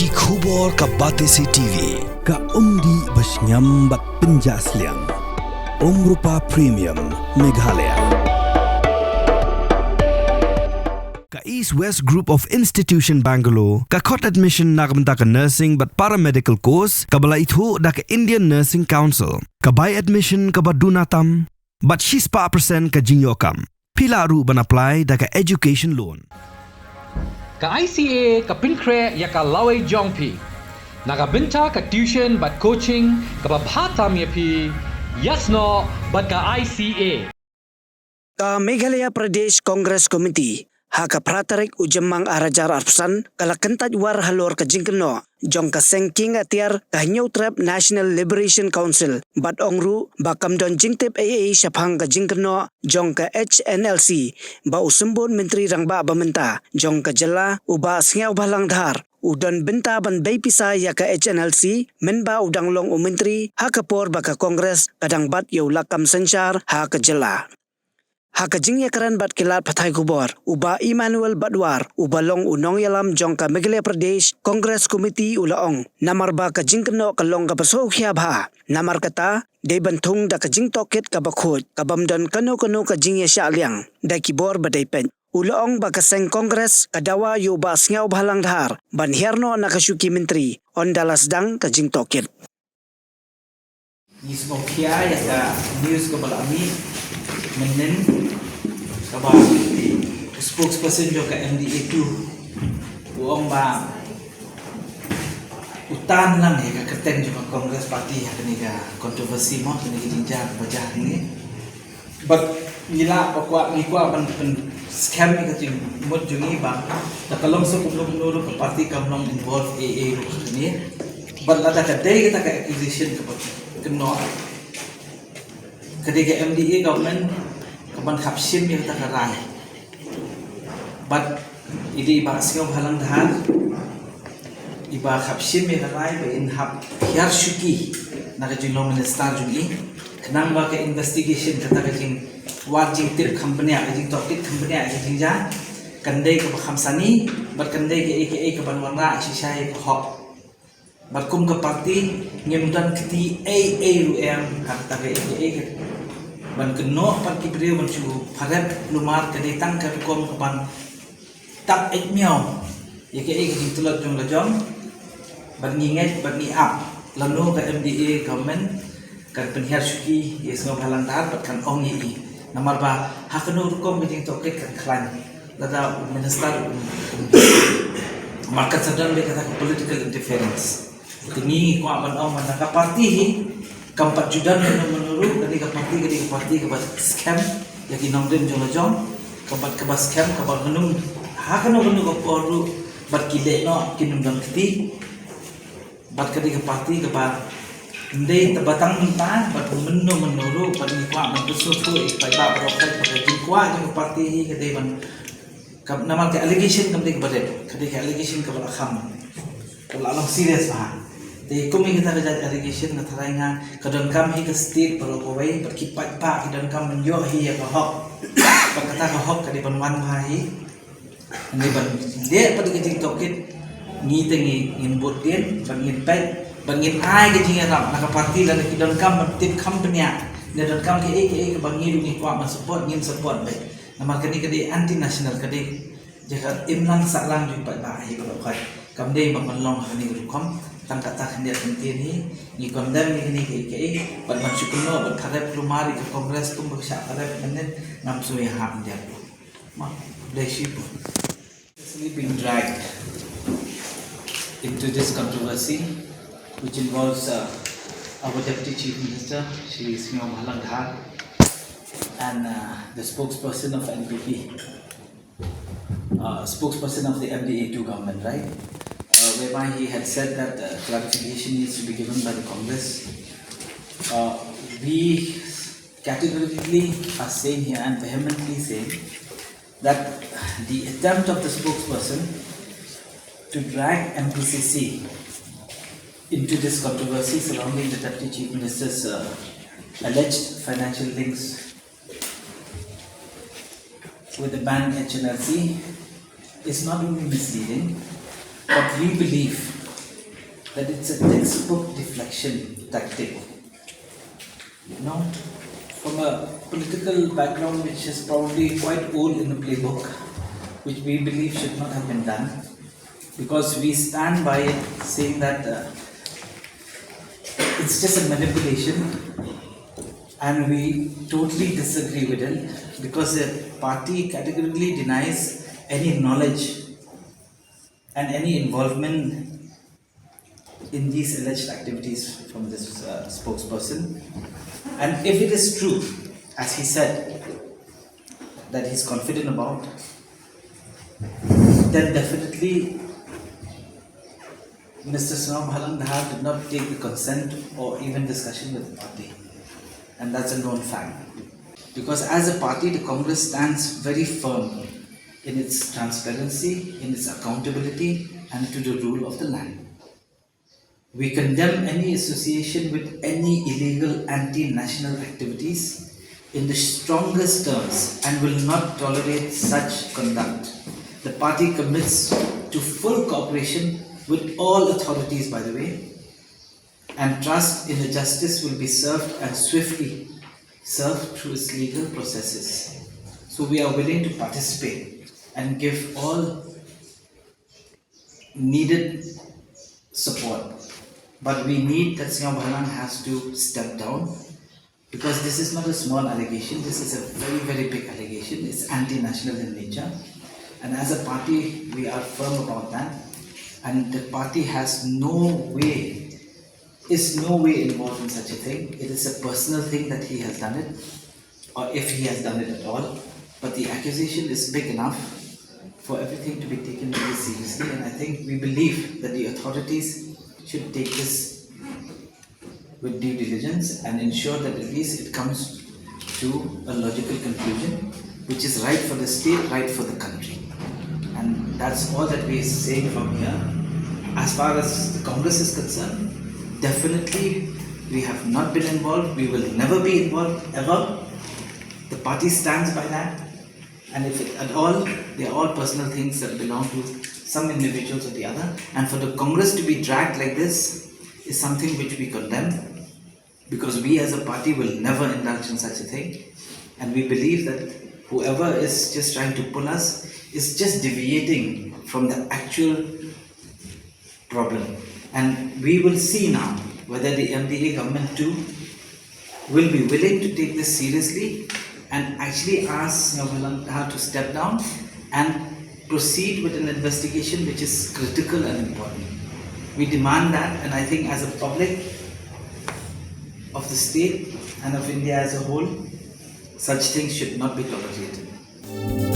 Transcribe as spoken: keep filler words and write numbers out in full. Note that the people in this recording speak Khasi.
Ki khubor ka Batesi T V, ka umdih ba shngiam bad pynjah sliang. Umrupa Premium, Meghalaya. Ka East West Group of Institution Bangalore, ka khot admission na ka bynta ka nursing bad paramedical course, kaba la ithuh da ka Indian Nursing Council, ka bai admission kaba duna tam, bad shispah percent ka jingïoh kam. Phi lah ruh ban apply da ka education loan. Ka I C A ka pynkhreh ïa ka lawei jong phi na ka bynta ka tuition bad coaching kaba bha tam ïa phi, ïasnoh bad ka I C A. Ka Meghalaya Pradesh Congress Committee, ha ka phra tarik u Jymmang ar hajar arphew san, ka la kyntait war halor ka jingkynnoh jong ka seng kieng atiar ka Hynñiewtrep National Liberation Council, bad ong ruh ba kam don jingtip ei ei shaphang ka jingkynnoh jong ka H N L C, ba u Symbud Myntri Rangbah ba mynta jong ka jylla, u Bah Sniawbhalang Dhar, u don bynta ban bei pisa ïa ka H N L C, mynba u dang long u myntri, ha ka por ba ka Congress ka dang bat ïa u lakam synshar ha ka jylla. Ha ka jingïakren bad ki lad pathai khubor, u Bah Emmanuel Badwar, uba long u nongïalam jong ka Meghalaya Pradesh Congress Committee, u la ong, namar ba ka jingkynnoh ka long kaba sngewkhia bha, namar kata, dei ban thung da ka jingtohkit kaba khuid, ka bym don kano kano ka jingïashah liang da ki bor ba dei peit. U la ong ba ka seng Congress ka dawa ïa u Bah Sniawbhalang Dhar ban hiar noh na ka shuki myntri, ynda la sdang ka jingtohkit. Ngi sngewkhia ïa ka news kaba la mih mynhynnin, kaba u spokesperson jong ka M D A two u ong ba u tan lang ïa ka kyrteng jong ka Congress Party ha kane ka controversy mo, kane ka jingjia kaba jia hangne. Bad ngi lah ba kwah, ngi kwah ban pynskhem ïa ka jingmut jong ngi ba da ka long shuh kumno kumno ruh ka party kam long involve ei ei ruh ha kane. Bad lada ka dei kata ka accusation kaba kynnoh, ka dei ka M D A government kaban hap shim ïa kata ka rai. Bad i dei i Bah Sniawbhalang Dhar iba hap shim ïa ka rai ba in hap hiar shuki na ka jinglong minister jong i, khnang ba ka investigation, kata ka jingwad jingtip kham bniah, ka jingtohkit kham bniah, ka jingjia, kan dei kaba kham sani, bad kan dei kaei kaei kaban wanrah shisha ïa ka hok. Bad kum ka party ngim don kti ei ei ruh em ha kata kaei kaei ka ban kynnoh pat ki briew ban shu pharep lum ar, ka dei tang ka rukom kaban tap eit miaw ïa kaei ka jingtlot jong la jong. Bad ngi ngeit bad ngi ap lano ka M D A government kan pynhiar shuki ïa Sniawbhalang Dhar bad kan ong ïa i. Namar ba ha kano rukom ka jingtohkit kan khlaiñ lada u minister um, um markha sdang bad kata ka political interference. Te ngi kwah ban ong ba ka party hi kam pat ju don mano mano ruh, ka dei ka party, ka dei ka party kaba skhem ïa ki nongrim jong la jong, ka bad kaba skhem, kaba mynno ha kano kano ka por ruh bad ki leh noh kin ym don kti. Bad ka dei ka party kaba ym dei tang ba tang mynta, bad mynno mynno ruh, bad ngi kwah ban pynsngewthuh ïa ki paidbah baroh, bad ka jingkwah jong ka party hi ka dei ban, ka, namar ka allegation kam dei kaba rit, ka dei ka allegation kaba la kham, kaba la long serious bha. Te kum ïa kata ka jait allegation, nga tharai nga ka donkam hi ka state baroh kawei, bad ki paidbah ki donkam ban ïoh hi ïa ka hok. Bad kata ka hok ka dei ban wan bha hi. Ngi ban leh pat ka jingtohkit, ngi te ngi, ngin bud dien, ban ngin peit, ban ngin ai ka jingïarap na ka party lada ki donkam ban tip kham bniah, ne donkam kaei kaei kaba ngi ruh ngi kwah ban support, ngin support beit. Namar kane ka dei anti national, ka dei jaka imlang sahlang jong i paidbah hi baroh khoit. Kam dei ba ban long ha kane ka rukom. Tang kata khyndiat kyntien hi ngi condemn ïa kane kaei kaei, bad ban shu kynnoh ban pharep lum ar ïa ka Congress kumba ka shah pharep mynhynnin, ngam sngewthuh ïa ha khyndiat. Bless you. Successfully being dragged into this controversy, which involves, uh, our Deputy Chief Minister, Shri Sniawbhalang Dhar, and, uh, the spokesperson of N P P, uh, spokesperson of the M D A two government, right? Uh, whereby he had said that, uh, clarification needs to be given by the Congress. Uh, we categorically are saying here and vehemently saying that the attempt of the spokesperson to drag M P C C into this controversy surrounding the Deputy Chief Minister's, uh, alleged financial links with the banned H N L C is not only misleading, but we believe that it's a textbook deflection tactic. You know, from a political background which is probably quite old in the playbook, which we believe should not have been done, because we stand by it, saying that uh, it's just a manipulation, and we totally disagree with it, because the party categorically denies any knowledge and any involvement in these alleged activities from this uh, spokesperson. And if it is true, as he said, that he's confident about, then definitely Mister Sniawbhalang Dhar did not take the consent or even discussion with the party. And that's a known fact. Because as a party, the Congress stands very firm in its transparency, in its accountability, and to the rule of the land. We condemn any association with any illegal anti-national activities in the strongest terms and will not tolerate such conduct. The party commits to full cooperation with all authorities, by the way, and trust in the justice will be served and swiftly served through its legal processes. So we are willing to participate and give all needed support. But we need that Sniawbhalang has to step down, because this is not a small allegation. This is a very, very big allegation. It's anti-national in nature. And as a party, we are firm about that. And the party has no way, is no way involved in such a thing. It is a personal thing that he has done it, or if he has done it at all. But the accusation is big enough for everything to be taken very seriously. And I think we believe that the authorities should take this with due diligence and ensure that at least it comes to a logical conclusion, which is right for the state, right for the country. And that's all that we are saying from here. As far as the Congress is concerned, definitely we have not been involved. We will never be involved, ever. The party stands by that. And if it, at all, they are all personal things that belong to some individuals or the other. And for the Congress to be dragged like this is something which we condemn, because we as a party will never indulge in such a thing. And we believe that whoever is just trying to pull us is just deviating from the actual problem. And we will see now whether the M D A government too will be willing to take this seriously and actually ask Sniawbhalang Dhar to step down and proceed with an investigation which is critical and important. We demand that, and I think as a public of the state and of India as a whole, such things should not be tolerated.